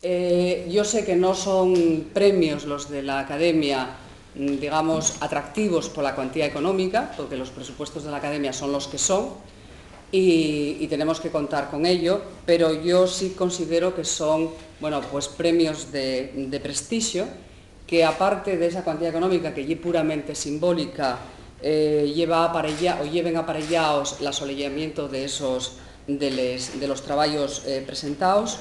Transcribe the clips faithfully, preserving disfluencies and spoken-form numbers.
Eh, yo sé que no son premios los de la Academia, mm, digamos, atractivos por la cuantía económica, porque los presupuestos de la Academia son los que son, y, y tenemos que contar con ello, pero yo sí considero que son, bueno, pues, premios de, de prestigio, que aparte de esa cuantía económica, que ye puramente simbólica, eh, lleva aparella-, o lleven aparellaos l'asoleyamiento de esos, de les, de los trabayos, eh, presentaos.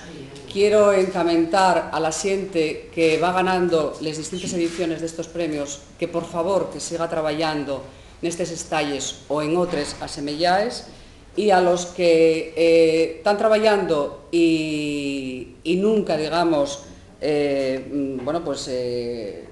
Quiero encamentar a la xente que va ganando les distintes ediciones d'estos premios que, por favor, que siga trabayando nestes estalles o en otres asemeyaes, y a los que, eh, tán trabayando y, y nunca, digamos, eh, mm, bueno, pues, eh,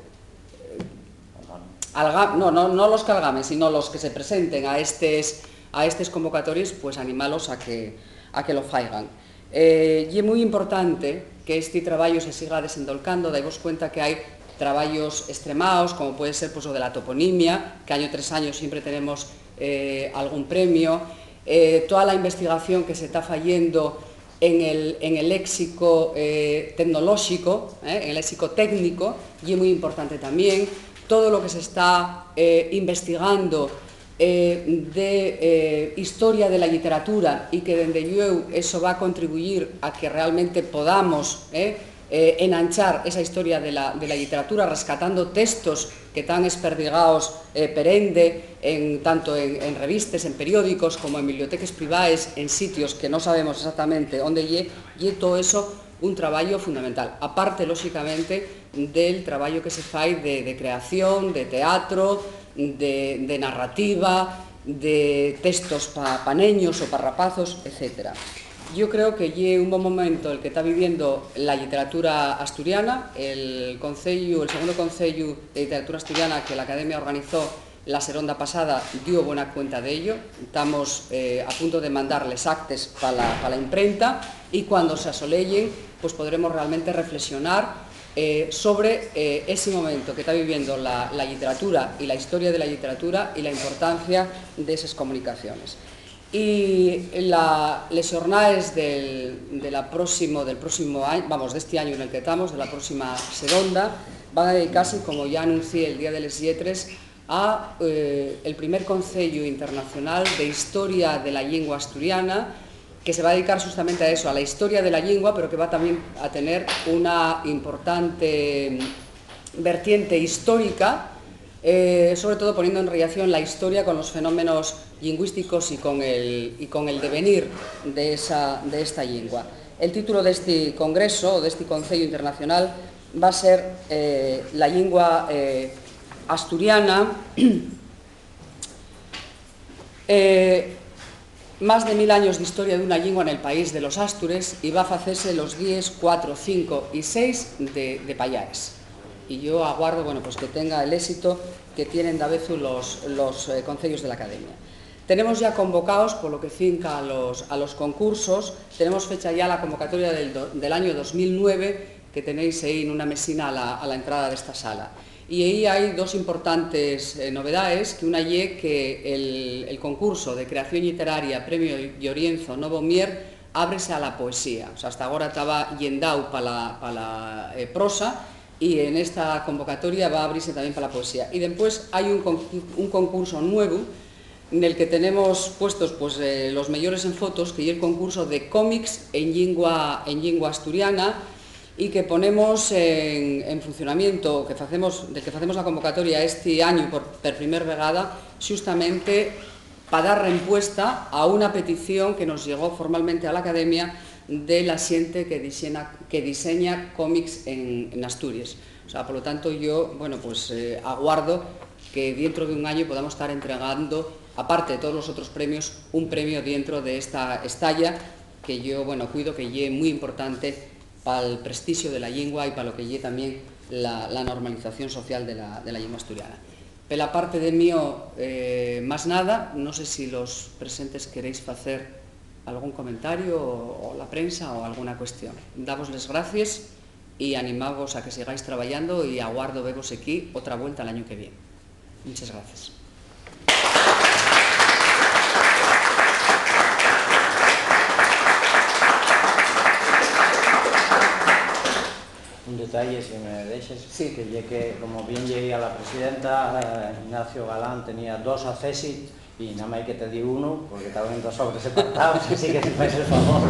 alga-, no, no, no los qu'algamen, sino los que se presenten a estes, a estes convocatories, pues animalos a que, a que lo faigan. Eh, ye mui importante que esti trabayu se siga desendolcando. Daivos cuenta que hai trabayos estremaos, como puede ser, pues, lo de la toponimia, que año tres año siempre tenemos, eh, algún premio. Eh, toda la investigación que se ta fayendo en el, en el léxico, eh, tecnolóxico, eh, en el léxico técnico, ye mui importante tamién. Todo lo que se está, eh, investigando, eh, de, eh, historia de la lliteratura, y que, dende llueu, eso va a contribuyir a que realmente podamos, eh, eh, enanchar esa historia de la, de la lliteratura, rescatando textos que tán esperdigaos, eh, per ende, en, tanto en, en revistes, en periódicos, como en biblioteques privaes, en sitios que no sabemos exactamente ónde ye, ye todo eso un trabayo fundamental. Aparte, lóxicamente, del trabayo que se fai de, de creación, de teatro, de, de narrativa, de textos pa, pa neños o pa rapazos, etcétera. Yo creo que ye un bon momento el que ta viviendo la lliteratura asturiana. El conceyu, el segundo conceyu de lliteratura asturiana que la Academia organizó la seronda pasada dio bona cuenta d'ello. Tamos, eh, a punto de mandar les actes pa la, pa la imprenta, y cuando se asoleyen, pues, podremos realmente reflexionar, eh, sobre, eh, esi momento que ta viviendo la, la lliteratura y la historia de la lliteratura y la importancia d'eses comunicaciones. Y la, les xornaes del, de la próximo, del próximo añu, vamos, d'esti añu nel que tamos, de la próxima seronda, van a dedicase, como ya anuncié el Día de les Lletres, a, eh, el primer Conceyu Internacional de Historia de la Llingua Asturiana, que se va a dedicar justamente a eso, a la historia de la llingua, pero que va también a tener una importante vertiente histórica, eh, sobre todo poniendo en relación la historia con los fenómenos lingüísticos y con el, y con el devenir de esa, de esta llingua. El título d'esti congreso, d'esti Conceyu Internacional, va a ser, eh, la llingua, eh, asturiana, eh, más de mil años d'historia d'una llingua nel país de los Astures, y va a facese los díes cuatro, cinco y seis de, de payaes. Y yo aguardo, bueno, pues, que tenga el éxito que tienen davezu los, los, eh, conceyos de la Academia. Tenemos ya convocaos, por lo que finca a los, a los concursos, tenemos fecha ya la convocatoria del do-, del año dos mil nueve, que tenéis ehí nuna mesina a la, a la entrada d'esta sala. Y ehí hai dos importantes, eh, novedaes, que una ye que el, el concurso de creación lliteraria Premio Llorienzo Novo Mier ábrese a la poesía. O sea, hasta agora taba llendáu pa la, pa la, eh, prosa, y en esta convocatoria va abrirse tamién pa la poesía. Y dempués hai un con-, un concurso nuevu nel que tenemos puestos, pues, eh, los meyores en fotos, que ye el concurso de cómics en llingua, en llingua asturiana, y que ponemos en, en funcionamiento, que facemos, del que facemos la convocatoria esti añu por, per primer vegada, xustamente pa dar rempuesta a una petición que nos llegó formalmente a la Academia de la xente que diseña, que diseña cómics en, en Asturies. O sea, por lo tanto, yo, bueno, pues, eh, aguardo que dientro d'un añu podamos tar entregando, aparte de todos los otros premios, un premio dientro de esta estalla que yo, bueno, cuido que ye mui importante pal prestixio de la llingua y pa lo que ye tamién la, la normalización social de la, de la llingua asturiana. Pela parte de mío, eh, más nada, no sé si los presentes queréis facer algún comentario o, o la prensa o alguna cuestión. Davos les gracies y animavos a que sigáis trabayando y aguardo vevos equí otra vuelta l'añu que vien. Muchas gracias. Detalle, si me dexes, sí, que ye que, como bien lleía la presidenta, eh, Ignacio Galán tenía dos accesit y nada más que te di uno, porque estaban en dos sobres apartados, así que si fais el favor,